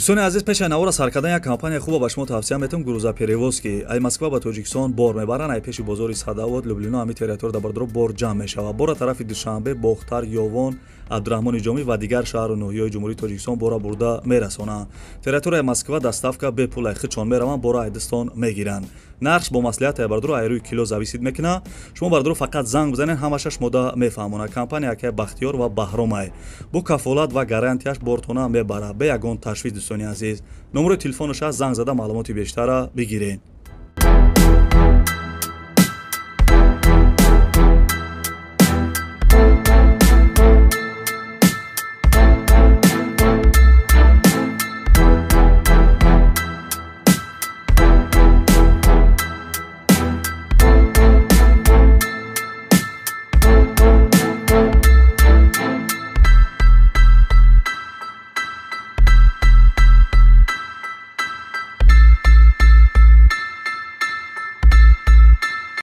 Дӯстони азиз, пеш аз навора сар кардан як компания хуба ба шумо тавсия метавам: «Грузоперевозки». Ай Москва ба Тоҷикистон бор мебаранд. Ай пеши бозори Садовод, Люблино, ҳами территория да, бардоро, бор ҷамъ мешавад. Бора тарафи Душанбе, Бохтар, Ёвон, Абдураҳмони Ҷомӣ ва дигар шаҳру ноҳияҳои Ҷумҳурии Тоҷикистон бора бурда мерасонанд. Территорияи Москва доставка бепул, ай худшон мераванд, бора айдистон мегиранд. Нархш бо маслиҳат, ай бардоро, ай рӯи кило зависит мекунад. Шумо, бардоро, фақат занг бизанед, ҳамаша шумода мефаҳмонад. Компания акай Бахтиёр ва Баҳромай, бо кафолат ва гарантияш бортона мебарад, бе ягон ташвиш. Дӯстони азиз, номерои телефонаш аст, занг зада маълумоти бештара бигиред.